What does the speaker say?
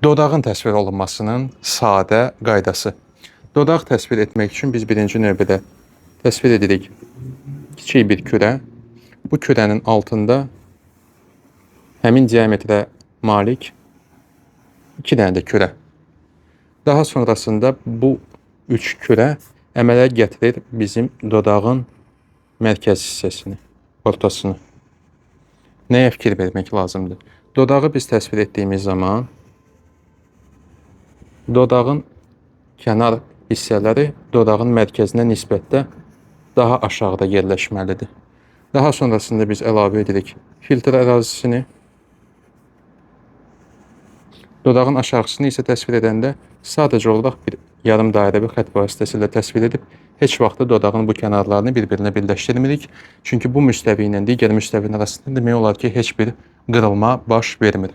Dodağın təsvir olunmasının sadə qaydası. Dodaq təsvir etmək üçün biz birinci növbədə təsvir edirik kiçik bir kürə. Bu kürənin altında həmin diametrə malik iki dənə də kürə. Daha sonrasında bu üç kürə əmələ gətirir bizim dodağın mərkəz hissəsini, ortasını. Nəyə fikir vermək lazımdır? Dodağı biz təsvir etdiyimiz zaman dodağın kənar hissələri dodağın mərkəzinə nisbətdə daha aşağıda yerləşməlidir. Daha sonrasında biz əlavə edirik filtr ərazisini. Dodağın aşağısını isə təsvir edəndə sadəcə olaraq bir yarım dairəvi xətt vasitəsilə təsvir edib heç vaxt da dodağın bu kənarlarını bir-birinə birləşdirmirik. Çünki bu müstəvi ilə digər müstəvinin arasında demək olar ki, heç bir qırılma baş vermir.